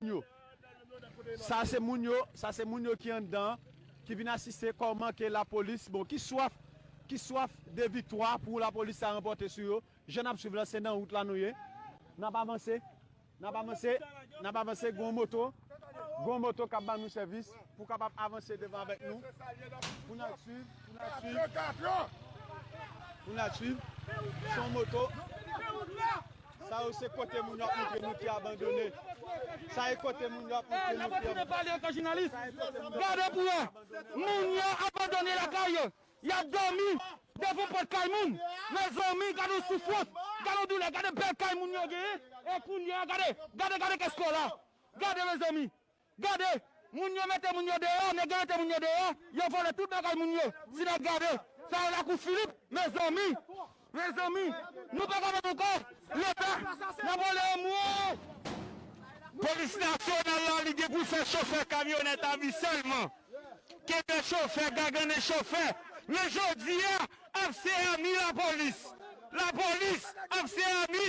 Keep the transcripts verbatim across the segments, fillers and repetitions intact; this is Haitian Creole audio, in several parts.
moun yo. Sa se moun yo, sa se moun yo ki anndan an, ki vin asiste kòman ke lapolis, bon, ki swaf, ki swaf de viktwa pou lapolis ta ranpòte sou yo. Jan n ap swiv la, se nan wout la nou ye. N ap avanse, n ap avanse, n ap avanse, gon moto, gon moto k ap ban nou sèvis pou kapab avanse devan avèk nou. Pou n al swiv, pou n al swiv, pou n al swiv. Se yon moto. Sa yo se kote moun yo ap montre nou ki abandone. Sa e kote moun yo ap montre nou ki abandone. Gade pou wè. Moun yo abandone lakay yo. Y ap dòmi devan pòt kay moun. Mezanmi, gade yon soufrans, gade yon doulè, gade bèl kay moun yo genyen. E kounye a, gade, gade, gade kès kò la. Gade, mezanmi. Gade, moun yo mete moun yo deyò, nèg yo mete moun yo deyò, yo vòlè tout bagay moun yo. Si n ap gade, sa yo lakou Filip, mezanmi, mezanmi, nou pa kapab ankò, Leta, n ap rele yon mo. Polis nasyonal la, li gen pou fè chofè kamyonèt a vi sèlman. Kenbe chofè, gagannen chofè. Men jodi a, ap se ami lapolis. Lapolis ap se ami.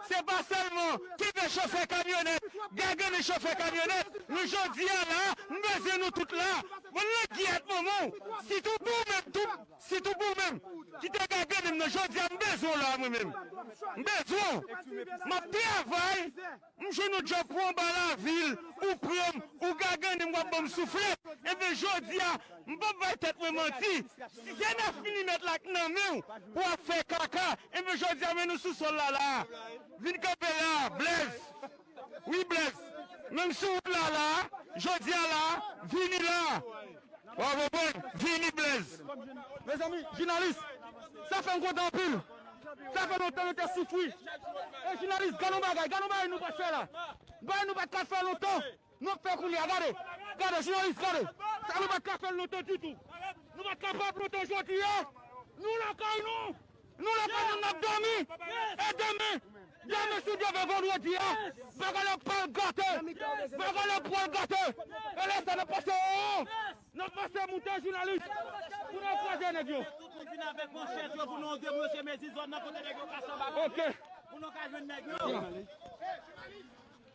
Se pa sèlman kenbe chofè kamyonèt, gagannen chofè kamyonèt, men jodi a la, m bezwen nou tout la. Bon, langyèt manman w, sitou pou ou menm, tou, sitou pou ou menm, ki te gagannen m nan, jodi a, m bezwen w la, mwen menm. M bezwen w. M ap travay, m jwenn yon djòb pou anba lavil, ou pran m, ou gagannen m, w ap ban m souflèt. Enben, jodi a, m p ap bay tèt mwen manti. Si se nèf milimèt la k nan men w, pou w ap fè kaka, enben jodi a men nou sou sòl la la. Vin kanpe la, Blèz. Wi, Blèz. Menm sou wout la la, jodi a la, vini la. W ap konprann? Vini, Blèz. Mezanmi, jounalis, sa fè m kontan anpil. Sa fè lontan nou te soufri. E jounalis, gade yon bagay, gade yon bagay nou pa t fè la. Bagay nou pa t ka fè lontan. Nou ap fè kounye a, gade. Gade, jounalis, gade. Sa nou pa t ka fè l lontan ditou. Nou pa t kapab lontan jodi a. Nou lakay nou. Nou lakay nou, n ap dòmi. E demen, demen si Dye vle vandredi a, bagay la pral gate. Bagay la pral gate. E lè sa n ap pase, o, n ap pase moute jounalis. Pou n al kwaze nèg yo. Tout moun vin avèk manchèt yo pou nou debloke mezi zòn nan kote nèg yo kache anba. Ok. Pou nou ka jwenn nèg yo.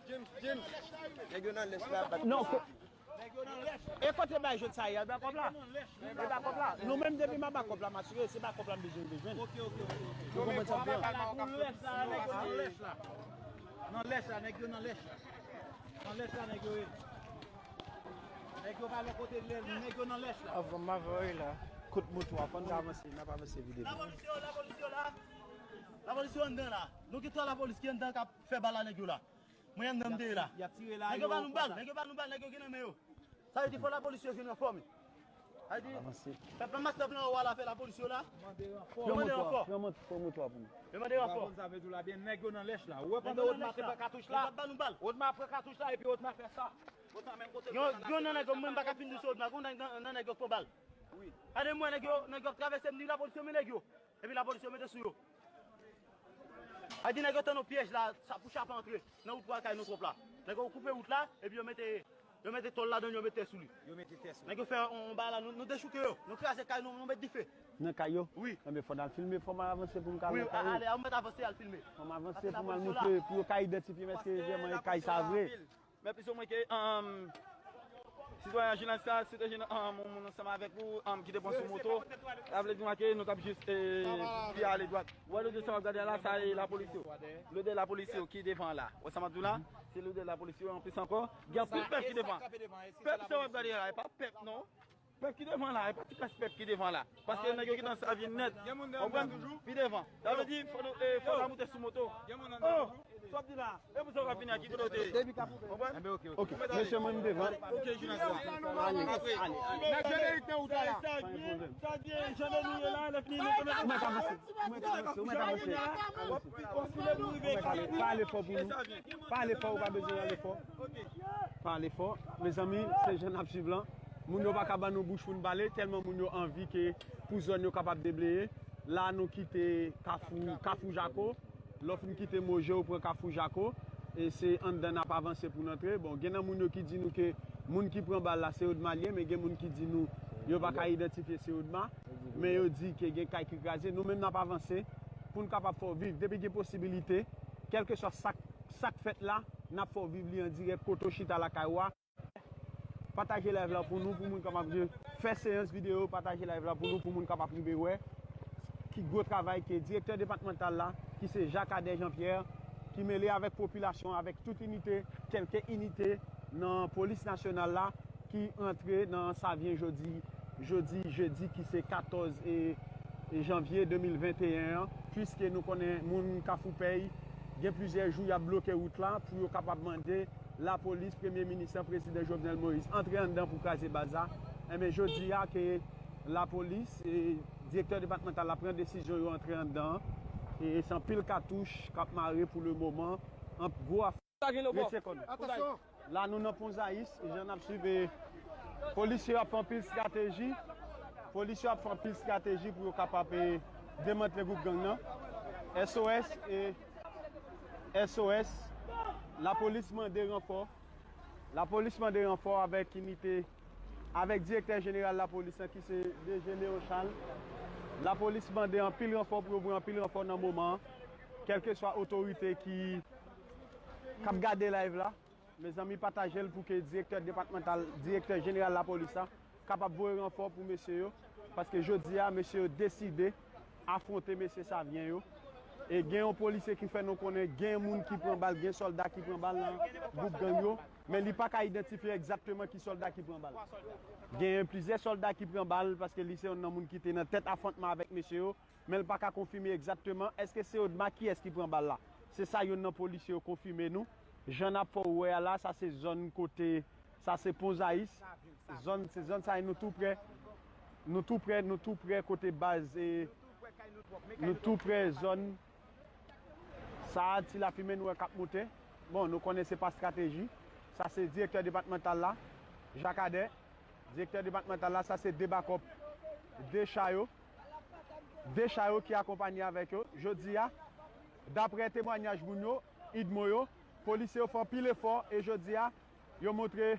James, James. Nèg yo nan lèch la, bat. Non, ko-, e kote bay jwèt sa ye, ba kòb la. E ba kòb la. Nou menm depi m a ba kòb la, m asire, se ba kòb la m bezwen, bezwen. Ok, ok, ok. Ou konprann sa m di a? Nan lèch la, nèg yo nan lèch la. Nan lèch la, nèg yo nan lèch la. Nan lèch la, nèg yo ye. Nèg yo pa lòt kote, nèg yo nan lèch la. Avan m avè w la. Kout moto a, fò n avanse, n ap avanse vide. Lapolis yo, lapolis yo la. Lapolis yo anndan la. Nou gen twa lapolis ki anndan k ap fè bal a nèg yo la. Mwen anndan m te ye la. Y ap tire la, nèg yo ba nou bal, nèg yo ba nou bal, nèg yo gen nan men yo. Sa vle di fò lapolis yo jwenn ranfò, men. Sa vle di, pèp la, mas pèp la anwo a la fè lapolis yo la. Yo mande ranfò. Pran moto a pou nou. Yo mande ranfò. Ou pa konn sa m di w la byen, nèg yo nan lèch la. Ou wè pandan Odma te pran katouch la, Odma pran katouch la epi Odma fè sa. Odma menm kote. Yon, yon nan nèg yo, mwen m pa ka fin di se Odma, yon nan, nan nèg yo k pran bal. Wi. Gade mwen, nèg yo, nèg yo ap travèse, m di lapolis yo, men nèg yo. Epi lapolis yo mete sou yo. A di nèg yo tann yon pyèj la, sa pou chape antre nan wout pou al kay nou twòp la. Nèg yo koupe wout la, epi yo mete, yo mete tòl ladan l, yo mete tè sou li. Yo mete tè sou li. Nèg yo fè yon, yon bagay la, nou, nou dechouke yo, nou kraze kay nou, nou met dife. Nan kay yo? Wi. Enben, fò n al filme, fò m al avanse pou m ka wè kay yo. Ale, ale, ou mèt avanse, al filme. Fò m avanse pou m al montre, pou yo ka idantifye m èske vrèman e kay sa vre. Men plis ou mwen ke, um, sitwayen jounalis la, se te jwenn, um, yon moun ansanm avèk ou, um, ki te pran sou moto. Sa vle di mwen ke nou t ap jis, eh, pi ale dwat. Ou wè lodè sa w ap gade a la, sa e lapolis yo. Lodè lapolis yo ki devan la. Ou wè sa m ap di w la? Se lodè lapolis yo, anplis ankò, gen anpil pèp ki devan. Pèp sa w ap gade a la, e pa pèp non. Pèp ki devan la, e pa ti klas pèp ki devan la. Paske nèg yo gentan sa vin nèt. Konprann? Pi devan. Sa vle di, fò nou, eh, fò n a moute sou moto. Oh! Sa w ap di la? E pou sa w ap vini a ki kote w te ye? Konprann? Ok, mesye, mwen m devan. Ok, jounalis la. Ale, ale, ale. Nèg jenerik nan wout la la. Pa gen pwoblèm. Ou mèt avanse, ou mèt avanse, ou mèt avanse. Pale fò pou nou. Pale fò, ou pa bezwen rale fò. Pale fò. Mezanmi, se jan n ap swiv lan. Moun yo pa ka ban nou bouch pou n pale, tèlman moun yo anvi ke pou zòn yo kapab debleye. La, nou kite Kafou, Kafou Jako. Lè w fin kite Moje, ou pran Kafou Jako. E se anndan n ap avanse pou n antre. Bon, gen nan moun yo ki di nou ke moun ki pran bal la, se Odma l ye, men gen moun ki di nou yo pa ka idantifye se Odma. Men yo di ke gen kay ki kraze. Nou menm n ap avanse pou n kapab fè w viv. Depi gen posibilite, kèlkeswa sa k, sa k fèt la, N ap fè w viv li an dirèk kote w chita lakay ou a. Pataje live la pou nou, pou moun kapab fè seyans videyo, pataje live la pou nou, pou moun kapab rive wè ki gwo travay ke direktè depatmantal la, ki se Jacques Adet Jean Pierre, ki mele avèk popilasyon, avèk tout inite, kèlke inite nan polis nasyonal la, ki antre nan Savyen jodi, jodi, jedi, ki se katòz e, e janvye de mil venteyen an, piske nou konnen moun Kafou Pèy, gen plizyè jou y ap bloke wout la pou yo kapab mande lapolis, premye minis lan, prezidan Jovenel Moïse, antre anndan pou kraze baz la. Enben, jodi a ke lapolis e direktè depatmantal la pran desizyon yo antre anndan an, e se anpil katouch k ap mare pou le moman, an gwo afè. Rete kò nou. La nou nan Pon Zayis, jan n ap swiv, e, polisye yo ap fè anpil estrateji. Polisye yo ap fè anpil estrateji pou yo kapab, e, demantle gwoup gang nan. S O S, e, S O S, lapolis mande ranfò. Lapolis mande ranfò avèk inite, avèk direktè jeneral lapolis lan ki se D G Léon Charles. Lapolis mande anpil ranfò pou yo voye anpil ranfò nan moman an. Kèlkeswa otorite ki, k ap gade live la, mezanmi, pataje l pou ke direktè depatmantal, direktè jeneral lapolis la, kapab voye ranfò pou mesye yo, paske jodi a, mesye yo deside afwonte mesye Savyen yo. E gen yon polisye ki fè nou konnen gen moun ki pran bal, gen sòlda ki pran bal nan gwoup gang yo, men li pa ka idantifye egzakteman ki sòlda ki pran bal. Gen plizyè sòlda ki pran bal, paske li se yonn nan moun ki te nan tèt afwontman avèk mesye yo, men l pa ka konfime egzakteman èske se Odma kiyès ki pran bal la. Se sa yonn nan polisye yo konfime nou. Jan n ap fè w wè a la, sa se zòn kote, sa se Pon Zayis. Zòn, se zòn sa yo, nou tou prè, nou tou prè, nou tou prè kote baz, e, nou tou prè zòn sa a, ti lafimen nou wè k ap monte. Bon, nou konnen se pa estrateji. Sa se direktè depatmantal la, Jacques Adet. Direktè depatmantal la, sa se de bakòp, de cha yo. De cha yo ki akonpanye avèk yo. Jodi a, daprè temwanyaj moun yo, idmo yo, polisye yo fè anpil efò e jodi a, yo montre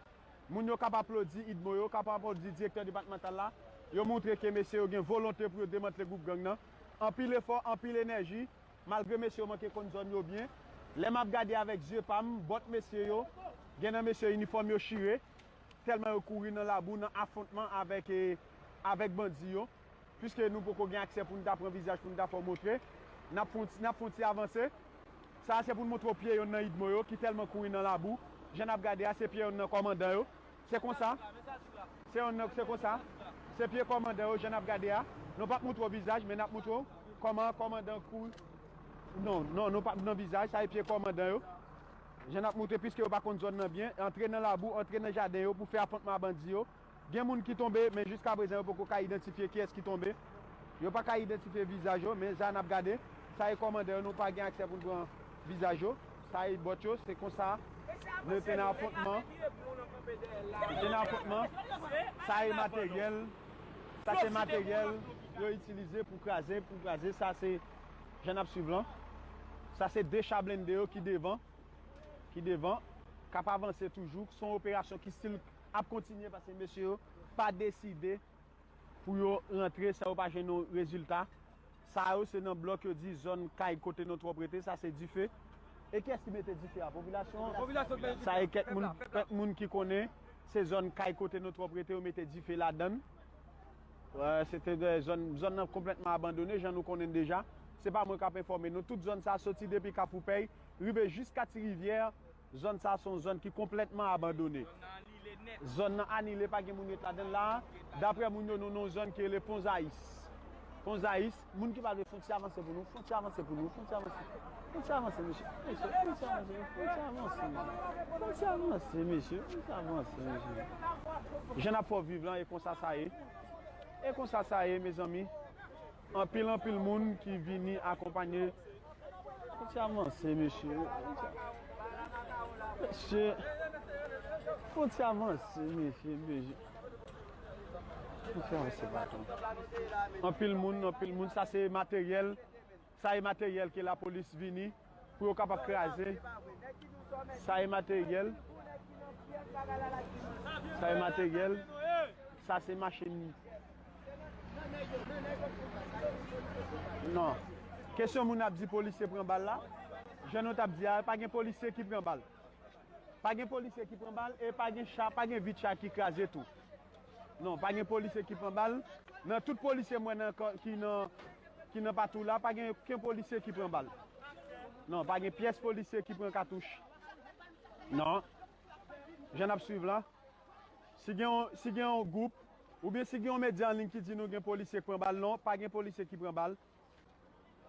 moun yo k ap aplodi idmo yo, k ap aplodi direktè depatmantal la, yo montre ke mesye yo gen volonte pou yo demantle gwoup gang nan. Anpil efò, anpil enèji, malgre mesye yo manke konn zòn yo byen. Lè m ap gade avèk zye pa m, bòt mesye yo, gen nan mesye yo inifòm yo chire, tèlman yo kouri nan labou, nan afwontman avèk, e, avèk bandi yo. Piske nou poko gen aksè pou n ta pran vizaj, pou n ta fè w montre, n ap fè yon ti, n ap fè yon ti avanse. Sa a se pou n montre w pye yonn nan idmo yo ki tèlman kouri nan labou. Jan n ap gade a, se pye yonn nan kòmandan yo. Se konsa. Se yonn nan, se konsa. Se pye kòmandan yo, jan n ap gade a. Nou p ap montre w vizaj, men n ap montre w kòman kòmandan kouri. Non, non, nou p ap nan vizaj, sa e pye kòmandan yo. Jan n ap montre, piske yo pa konn zòn nan byen, antre nan labou, antre nan jaden yo pou fè afwontman a bandi yo. Gen moun ki tonbe, men jiskaprezan yo poko ka idantifye kiyès ki tonbe. Yo pa ka idantifye vizaj yo, men sa n ap gade. Sa e kòmandan yo, nou pa gen aksè pou n pran vizaj yo. Sa e bòt yo, se konsa. Nou te nan afwontman. Nou te nan afwontman. Sa e materyèl. Sa se materyèl yo itilize pou kraze, pou kraze. Sa se jan n ap swiv lan. Sa se de cha blende yo ki devan. Ki devan, k ap avanse toujou. Se yon operasyon ki still ap kontinye paske mesye yo pa deside pou yo rantre san yo pa jwenn yon rezilta. Sa yo se nan blòk yo di zòn kay kote nou twòp rete, sa se dife. E kiyès ki mete dife a? Popilasyon an? Popilasyon ki mete dife. Sa e kèk moun, kèk moun ki konnen se zòn kay kote nou twòp rete, yo mete dife ladan l. Wè, se te de zòn, zòn nan konplètman abandone, jan nou konnen l deja. Se pa mwen k ap enfòme nou. Tout zòn sa a soti depi Kafou Pèy, rive jiska Ti Rivyè, zòn sa a se yon zòn ki konplètman abandone. Zòn nan anile, pa gen moun ret ladan l la. Daprè moun yo, nou nan yon zòn ki rele Pon Zayis. Pon Zayis, moun ki pa vle fè yon ti avanse pou nou, fè yon ti avanse pou nou, fè yon ti avanse. Fè yon ti avanse, mesye. Mesye, fè yon ti avanse, fè yon ti avanse, mesye. Fè yon ti avanse, mesye. Fè yon ti avanse, mesye. Jan n ap fè w viv lan, e konsa sa ye. E konsa sa ye, mezanmi. Anpil, anpil moun ki vini akonpanye. Fè ti avanse, mesye. Mesye. Fè ti avanse, mesye, mesye. Fè ti avanse, patwon. Anpil moun, anpil moun. Sa se materyèl. Sa e materyèl ke lapolis vini pou yo kapab kraze. Sa e materyèl. Sa e materyèl. Sa se machin. Non. Kesyon moun ap di polisye pran bal la. Jan nou t ap di a, pa gen polisye ki pran bal. Pa gen polisye ki pran bal e pa gen cha, pa gen vit cha ki kraze tou. Non, pa gen polisye ki pran bal. Nan tout polisye m wè nan, ki nan, ki nan patwouy la, pa gen okenn polisye ki pran bal. Non, pa gen pyès polisye ki pran katouch. Non. Jan n ap swiv la, si gen yon, si gen yon gwoup, oubyen si gen yon medya an liy ki di nou gen polisye k pran bal, non, pa gen polisye ki pran bal.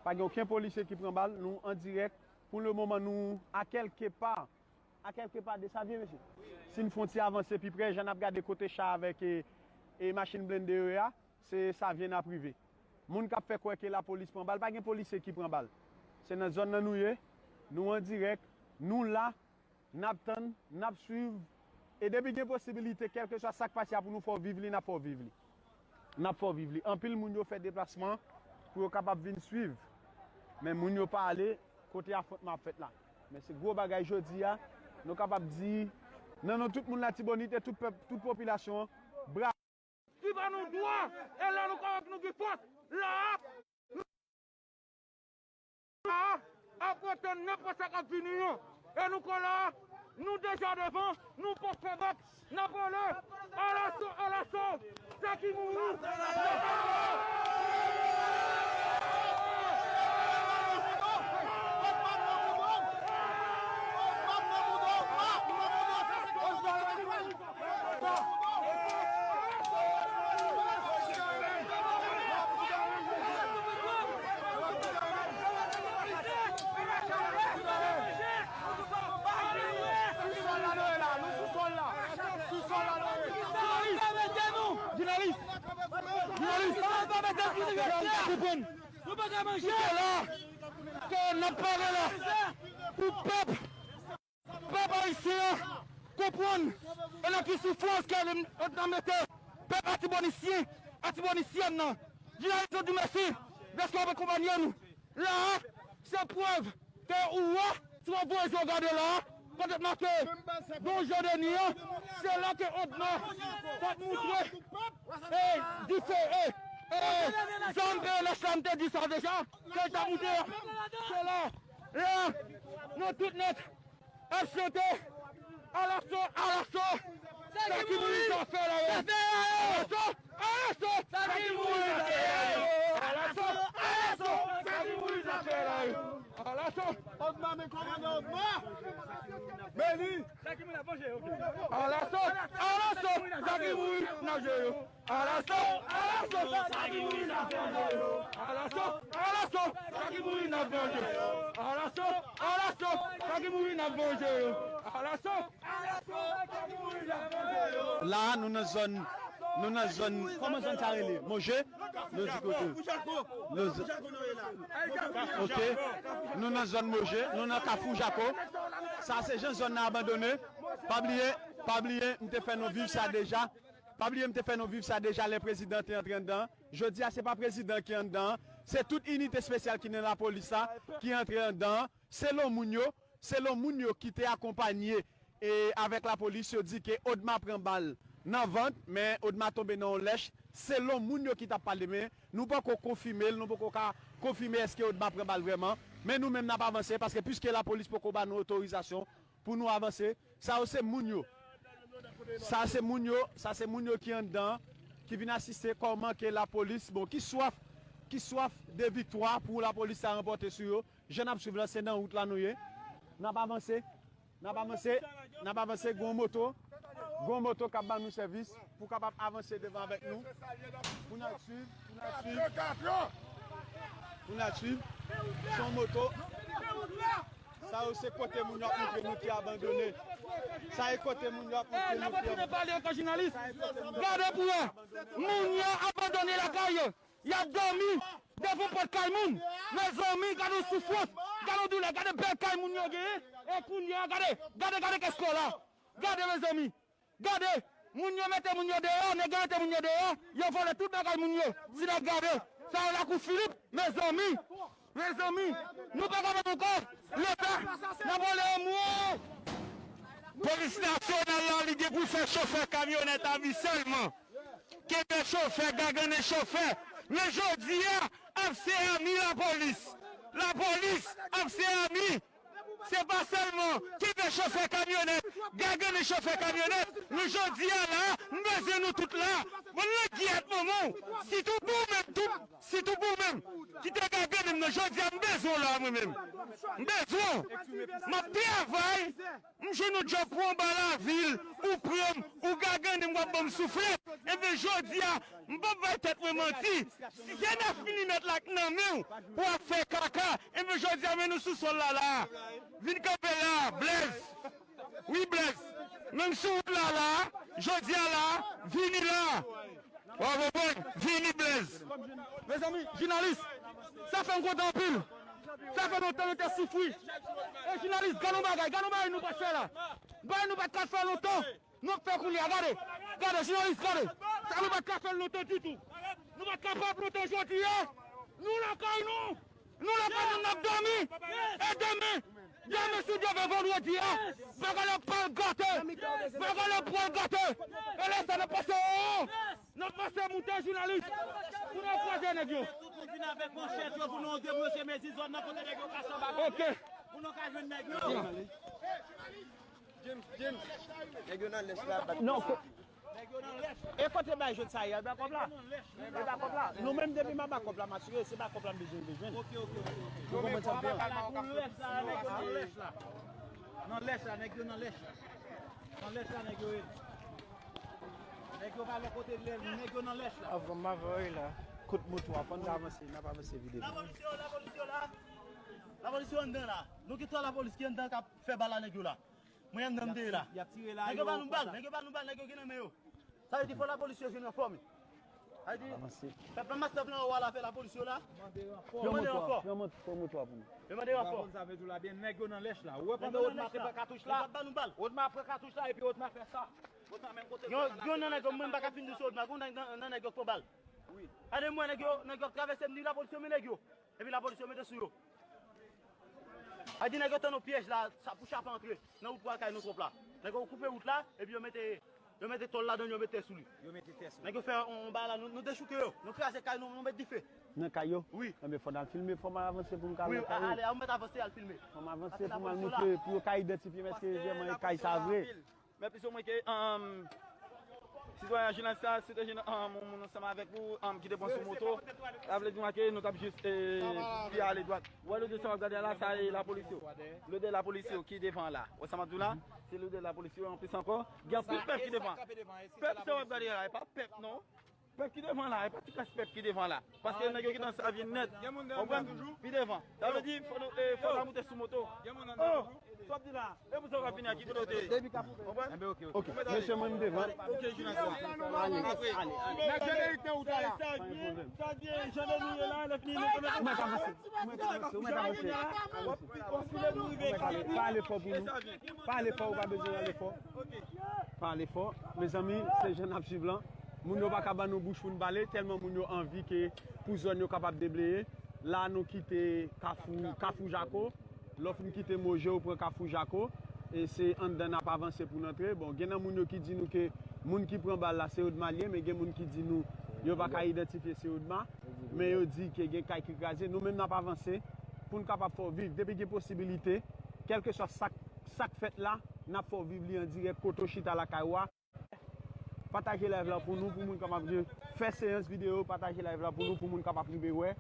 Pa gen okenn polisye ki pran bal. Nou an dirèk. Pou le moman, nou a kèlke pa, a kèlke pa de Savyen, mesye. Si n fè yon ti avanse pi pre, jan n ap gade kote cha avèk, e, e machin blende yo ye a, se Savyen n ap rive. Moun k ap fè kwè ke lapolis pran bal, pa gen polisye ki pran bal. Se nan zòn nan nou ye, nou an dirèk, nou la, n ap tann, n ap swiv. E depi gen posibilite, kèlkeswa sa k pase a, pou nou fè w viv li, n ap fè w viv li. N ap fè w viv li. Anpil moun yo fè deplasman pou yo kapab vin swiv. Men moun yo pa ale kote afwontman ap fèt la. Men se gwo bagay jodi a, nou kapab di, nan non tout moun Latibonit e tout pèp, tout popilasyon an, bravo. Ki ba nou dwa, e la nou ka wè nou gen fòs. La, a, ap tann nenpòt sa k ap vini an. E nou kò la, nou deja devan, nou pòk fè bak, n ap rele, alaso, alaso, sa ki mouri, n ap rele. Sou sòl la nou ye la, nou sou sòl la. Sou sòl la nou ye. Jounalis, jounalis, jounalis, jounalis, pa konprann. Nou pa ka manje. Kite la, ke n ap pale la pou pèp. Pèp ayisyen an konprann e nan ki soufrans ke l, l ap mete pèp atibonisyen, atibonisyèn nan. Jounalis, nou di mèsi dèske w ap akonpanye nou. La a, se prèv ke ou wè, si w ap voye je w gade la a, kote t make Don Jan Deni an, se la ke Odma t ap moutre, e, dife, e, e, zam P N H la, m te di sa deja, ke l t ap moutre, se la, la, nou tout nèt ap chante, alaso, alaso, sa ki mouri, sa fè la yo. Alaso, alaso, sa ki mouri, sa fè la yo. Alaso, alaso, sa ki mouri, sa fè la yo. Alaso. Odma, men kòmandan Odma. Beni. Alaso, alaso, sa ki mouri, nan je yo. Alaso, alaso, sa ki mouri n ap vanje yo. Alaso, alaso, sa ki mouri n ap vanje yo. Alaso, alaso, sa ki mouri n ap vanje yo. Alaso, alaso, sa ki mouri n ap vanje yo. La, nou nan zòn, nou nan zòn, kòman zòn sa rele? Moje? Nou di kote. Nou z-, ok. Nou nan zòn Moje, nou nan Kafou Jako. Sa se jan zòn nan abandone. Pa bliye, pa bliye, m te fè nou viv sa deja. Pa bliye m te fè nou viv sa deja lè prezidan te antre anndan an. Jodi a, se pa prezidan ki anndan an, se tout inite espesyal ki nan lapolis la ki antre anndan an. Selon moun yo, selon moun yo ki te akonpanye, e, avèk lapolis, yo di ke Odma pran bal nan vant, men Odma tonbe nan yon lèch. Selon moun yo ki t ap pale, men nou poko konfime l, nou poko ka konfime èske Odma pran bal vrèman. Men nou menm n ap avanse, paske piske lapolis poko ba nou otorizasyon, pou nou avanse. Sa yo se moun yo. Sa se moun yo, sa se moun yo ki anndan, ki vin asiste kòman ke lapolis, bon, ki swaf, ki swaf de viktwa pou lapolis ta ranpòte sou yo. Jan n ap swiv la, se nan wout la nou ye. N ap avanse, n ap avanse, n ap avanse, gon moto, gon moto k ap ban nou sèvis pou kapab avanse devan avèk nou. Pou n ap swiv, pou n ap swiv. Pou n ap swiv. Se yon moto. Sa yo se kote moun yo ap montre nou ki abandone. Sa e kote moun yo ap montre nou ki abandone. Gade pou wè. Moun yo abandone lakay yo. Y ap dòmi devan pòt kay moun. Mezanmi, gade yon soufrans. Gade yon doulè. Gade bèl kay moun yo genyen. E kounye a, gade, gade, gade kès kò la. Gade, mezanmi. Gade, moun yo mete moun yo deyò, nèg yo mete moun yo deyò, yo vòlè tout bagay moun yo. Si n ap gade, sa yo lakou Filip, mezanmi, mezanmi, nou pa kapab ankò, Leta, n ap rele yon mo. Polis nasyonal la, li gen pou fè chofè kamyonèt a vi sèlman. Kenbe chofè, gagannen chofè. Men jodi a, ap se ami lapolis. Lapolis ap se ami Se pa sèlman kenbe chofè kamyonèt, gagane chofè kamyonèt, men jodi a la, m bezwen nou tout la. Bon, nan gyèt manman w, sitou pou ou menm tou, sitou pou ou menm ki te gagane m nan, jodi a, m bezwen w la, mwen menm. M bezwen w. M ap travay, m jwenn yon djòb pou anba lavil, ou pran m, ou gagane m, w ap ban m souflèt. Enben, jodi a, m p ap bay tèt mwen manti. Si se nèf milimèt la k nan men w, pou w ap fè kaka, enben, jodi a, men nou sou sòl la, la. Vin kanpe la, Blèz. Wi, Blèz. Menm sou wout la, la, jodi a, la, vini la. W ap konprann? Vini, Blèz. Mezanmi, jounalis, sa fè m kontan anpil. Sa fè lontan nou te soufri. E jounalis, gade yon bagay, gade yon bagay nou pa t fè la. Bagay nou pa t ka fè lontan. Nou ap fè kounye a, gade. Gade, jounalis, gade. Sa nou pa t ka fè l lontan ditou. Nou pa t kapab lontan jodi a. Nou lakay nou. Nou lakay nou, n ap dòmi. E demen, demen si Dye vle vandredi a, bagay la pral gate. Bagay la pral gate. E lè sa n ap pase, o, n ap pase moute jounalis. Pou n al kwaze nèg yo. Tout moun vin avèk manchèt yo pou nou debloke mezi zòn nan kote nèg yo kache anba. Ok. Pou nou ka jwenn nèg yo. James, James. Nèg yo nan lèch la, bat non, nèg yo nan lèch. E kote bay jwèt sa ye, ba kòb la. E ba kòb la. Nou menm depi m a ba kòb la, m asire, se ba kòb la m bezwen, bezwen. Ok, ok, ok. Ou konprann sa m di an? Pou lèch la, nèg yo nan lèch la. Nan lèch la, nèg yo nan lèch la. Nan lèch la, nèg yo ye. Nèg yo pa lè kote lè, nèg yo nan lèch la. Avan m avè w la. Kout moto a, fò n ta avanse, n ap avanse videyo. Lapolis yo, lapolis yo la. Lapolis yo anndan la. Nou gen twa lapolis ki anndan k ap fè bal a nèg yo la. Mwen anndan m te ye la. Y ap tire la, nèg yo ba nou bal, nèg yo ba nou bal, nèg yo gen nan men yo. Sa vle di fò lapolis yo jwenn ranfò, men. Sa vle di, pèp la, mastaf lan, ou al avè lapolis yo la. Yo mande ranfò. Yo mande ranfò. Yo mande ranfò. Sa vle di la byen, nèg yo nan lèch la. Ou wè pandan Odma te pran katouch la. Yo pa ba nou bal. Odma pran katouch la, epi Odma fè sa. Odma menm kote. Yon, yon nan nèg yo, mwen m pa ka fin dous Odma, gon nan, nan nèg yo k pran bal. Wi. Gade mwen, nèg yo, nèg yo ap travèse m, ni lapolis yo, men nèg yo. Epi lapolis yo mete sou yo. A di nèg yo tann yon pyèj la, sa pou chape antre nan wout pou al kay nou twòp la. Nèg yo koupe wout la, epi yo mete, yo mete tòl ladan l, yo mete tè sou li. Yo mete tè sou li. Nèg yo fè yon, yon bagay la, nou, nou dechouke yo, nou kraze kay nou, nou met dife. Nan kay yo? Wi. Enben, fò n al filme, fò m al avanse pou m ka wè kay yo. Wi, ale, ou mèt avanse al filme. Fò m avanse pou m al montre, pou yo ka idantifye m èske vrèman e kay sa vre. Men plis ou mwen ke, um, sitwayen jounalis sa, se te jwenn, um, yon moun ansanm avèk ou, um, ki te pran sou moto. Sa vle di mwen ke nou t ap jis, eh, pi ale dwat. Ou wè lode sa w ap gade a la, sa e lapolis yo. Lode lapolis yo ki devan la. Ou wè sa m ap di w la? Se lode lapolis yo anplis ankò. Gen anpil pèp ki devan. Pèp sa w ap gade a la, e pa pèp non. Pèp ki devan la, e pa ti klas pèp ki devan la. Paske nèg yo gentan sa vin nèt. Konprann? Pi devan. Sa vle di, fò nou, eh, fò n al moute sou moto. Oh! Sa w ap di la? E pou sa w ap vini a ki kote w te ye? Konprann? Ok, mesye, mwen m devan. Ok, jounalis la. Ale, ale, ale. Nèg Jenerik nan wout la. Sa vye, jan de nou ye la, lè fini nou konn. Mwen ka avanse, mwen ka avanse, mwen ka avanse. W ap file pou rive. Pale fò pou nou. Pale fò, ou pa bezwen pale fò. Pale fò. Mezanmi, se jan n ap swiv lan. Moun yo pa ka ban nou bouch pou n pale, tèlman moun yo anvi ke pou zòn yo kapab debleye. La, nou kite Kafou, Kafou Jako. Lè w fin kite Moje, ou pran Kafou Jako. E se anndan n ap avanse pou n antre. Bon, gen nan moun yo ki di nou ke moun ki pran bal la, se Odma l ye, men gen moun ki di nou yo pa ka idantifye se Odma. Men yo di ke gen kay ki kraze. Nou menm n ap avanse pou n kapab fè w viv. Depi gen posibilite, kèlkeswa sa k, sa k fèt la, n ap fè w viv li an dirèk kote w chita lakay ou a. Pataje live la pou nou, pou moun kapab fè seyans videyo, pataje live la pou nou, pou moun kapab rive wè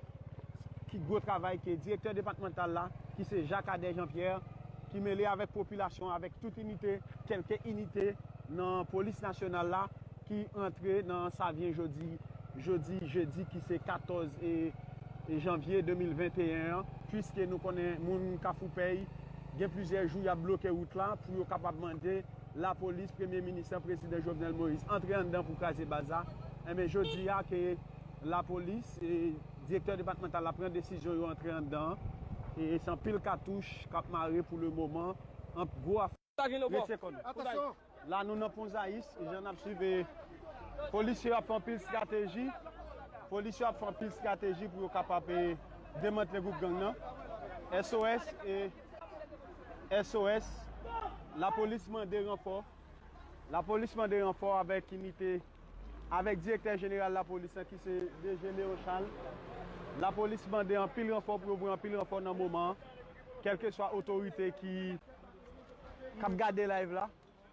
ki gwo travay ke direktè depatmantal la, ki se Jacques Adet Jean Pierre, ki mele avèk popilasyon, avèk tout inite, kèlke inite nan polis nasyonal la, ki antre nan Savyen jodi, jodi jedi ki se katòz e, e janvye de mil venteyen an, piske nou konnen moun Kafou Pèy gen plizyè jou y ap bloke wout la pou yo kapab mande lapolis, premye minis lan, prezidan Jovenel Moïse, antre anndan pou kraze baz la. Enben, jodi a ke lapolis e direktè depatmantal la pran desizyon yo antre anndan an, e se anpil katouch k ap mare pou le moman, an gwo afè. Sa vin ankò. Rete kòn. Atansyon. La, nou nan Pon Zayis, jan n ap swiv, e, polis yo ap fè anpil estrateji. Polis yo ap fè anpil estrateji pou yo kapab, e, demantle gwoup gang nan. S O S, e, S O S, lapolis mande ranfò. Lapolis mande ranfò avèk inite, avèk direktè jeneral lapolis lan ki se D G Léon Charles. Lapolis mande anpil ranfò pou yo voye anpil ranfò nan moman an. Kèlkeswa otorite ki k ap gade live la,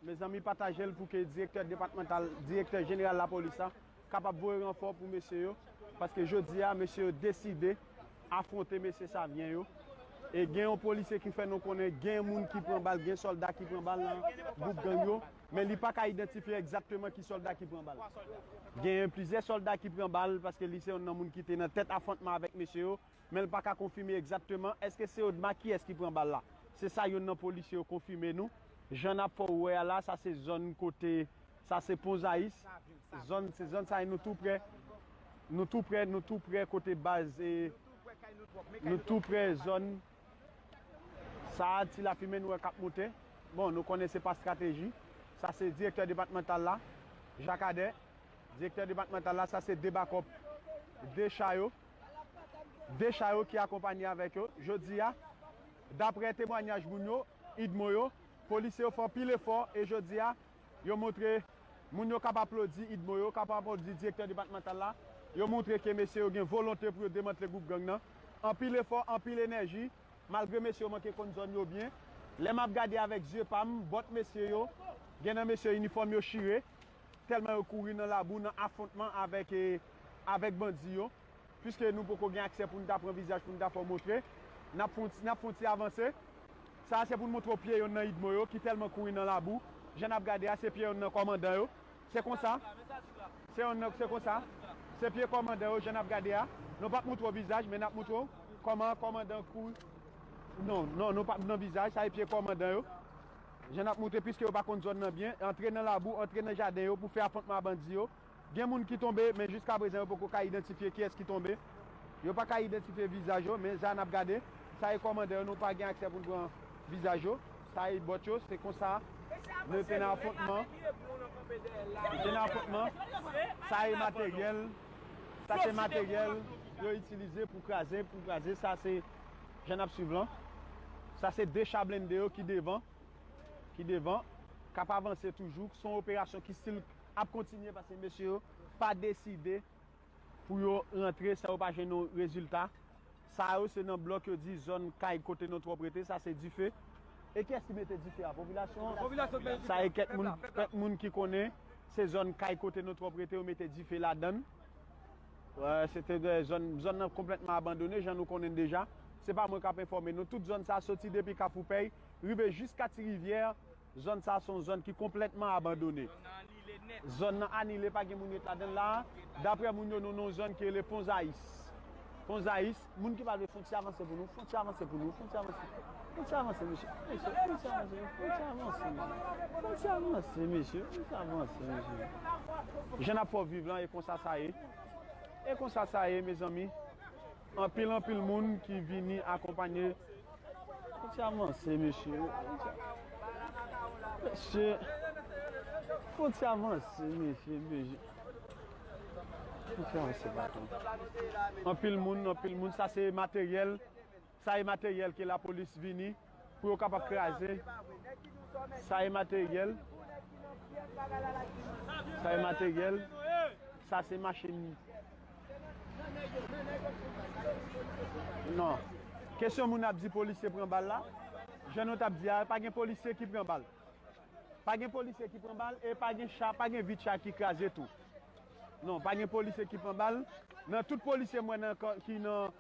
mezanmi, pataje l pou ke direktè depatmantal, direktè jeneral lapolis la kapab voye ranfò pou mesye yo, paske jodi a mesye yo deside afwonte mesye Savyen yo. E gen yon polisye ki fè nou konnen gen moun ki pran bal, gen sòlda ki pran bal nan gwoup gang yo, men li pa ka idantifye egzakteman ki sòlda ki pran bal. Gen plizyè sòlda ki pran bal paske li se youn nan moun ki te nan tèt afwontman avèk mesye yo, men l pa ka konfime egzakteman èske se Odma kiyès ki pran bal la. Se sa youn nan polisye yo konfime nou. Jan n ap fè w wè a la, sa se zòn kote, sa se Pon Zayis. Zòn, se zòn sa nou tou prè. Nou tou prè, nou tou prè kote baz e nou tou prè zòn sa a, ti lafimen nou wè k ap moute. Bon, nou konnen se pa estrateji. Sa se direktè depatmantal la, Jakadè. Direktè depatmantal la, sa se de bakòp, de cha yo. De cha yo ki akonpanye avèk yo. Jodi a, daprè temwanyaj moun yo, idmo yo, polisye yo fè anpil efò e jodi a, yo montre moun yo k ap aplodi idmo yo, k ap aplodi direktè depatmantal la, yo montre ke mesye yo gen volonte pou yo demantle gwoup gang nan. Anpil efò, anpil enèji, malgre mesye yo manke konn zòn yo byen. Lè m ap gade avèk zye pa m, bòt mesye yo, gen nan mesye yo inifòm yo chire, tèlman yo kouri nan labou, nan afwontman avèk, e, avèk bandi yo. Piske nou poko gen aksè pou n ta pran vizaj, pou n ta fè w montre, n ap fè yon ti, n ap fè yon ti avanse. Sa a se pou n montre w pye yonn nan idmo yo ki tèlman kouri nan labou. Jan n ap gade a, se pye yonn nan kòmandan yo. Se konsa. Se yonn nan, se konsa. Se pye kòmandan yo, jan n ap gade a. Nou p ap montre w vizaj, men n ap montre w kòman kòmandan kouri. Non, non, nou p ap nan vizaj, sa e pye kòmandan yo. Jan n ap montre, piske yo pa konn zòn nan byen, antre nan labou, antre nan jaden yo pou fè afwontman a bandi yo. Gen moun ki tonbe, men jiskaprezan yo poko ka idantifye kiyès ki tonbe. Yo pa ka idantifye vizaj yo, men sa n ap gade, sa e kòmandan yo, nou pa gen aksè pou n pran vizaj yo. Sa e bòt yo, se konsa. Nou te nan afwontman. Nou te nan afwontman. Sa e materyèl. Sa se materyèl yo itilize pou kraze, pou kraze. Sa se jan n ap swiv lan. Sa se de cha blende yo ki devan, ki devan, k ap avanse toujou. Se yon operasyon ki still ap kontinye paske mesye yo pa deside pou yo rantre san yo pa jwenn yon rezilta. Sa yo se nan blòk yo di zòn kay kote nou twòp rete, sa se dife. E kiyès ki mete dife a? Popilasyon an? Popilasyon mete dife. Sa e kèk moun, kèk moun ki konnen se zòn kay kote nou twòp rete, yo mete dife ladan l. Wè, se te de zòn, zòn nan konplètman abandone, jan nou konnen deja. Se pa mwen k ap enfòme nou. Tout zòn sa soti depi Kafou Pèy, rive jiska Ti Rivyè. Zòn sa se yon zòn ki konplètman abandone. Zòn nan anile, pa gen moun ret ladan l la. Daprè moun yo, nou nan yon zòn ki rele Pon Zayis. Pon Zayis, moun ki pa vle fon ti avanse pou nou, fon ti avanse pou nou, fon ti avanse. Fon ti avanse, mesye. Mesye, fon ti avanse, fon ti avanse, mesye. Fon ti avanse, mesye, fon ti avanse, mesye. Jan n ap fè w viv lan, e konsa sa ye. E konsa sa ye, mezanmi. Anpil, anpil moun ki vini akonpanye. Fon ti avanse, mesye. Mesye. Fon ti avanse, mesye, mesye. Fon ti avanse, patwon. Anpil moun, anpil moun. Sa se materyèl. Sa e materyèl ke lapolis vini pou yo kapab kraze. Sa e materyèl. Sa e materyèl. Sa se machin. Non. Kesyon moun ap di polisye pran bal la, jan nou t ap di a, pa gen polisye ki pran bal. Pa gen polisye ki pran bal e pa gen cha, pa gen vit cha ki kraze tou. Non, pa gen polisye ki pran bal. Nan tout polisye m wè nan, ki nan,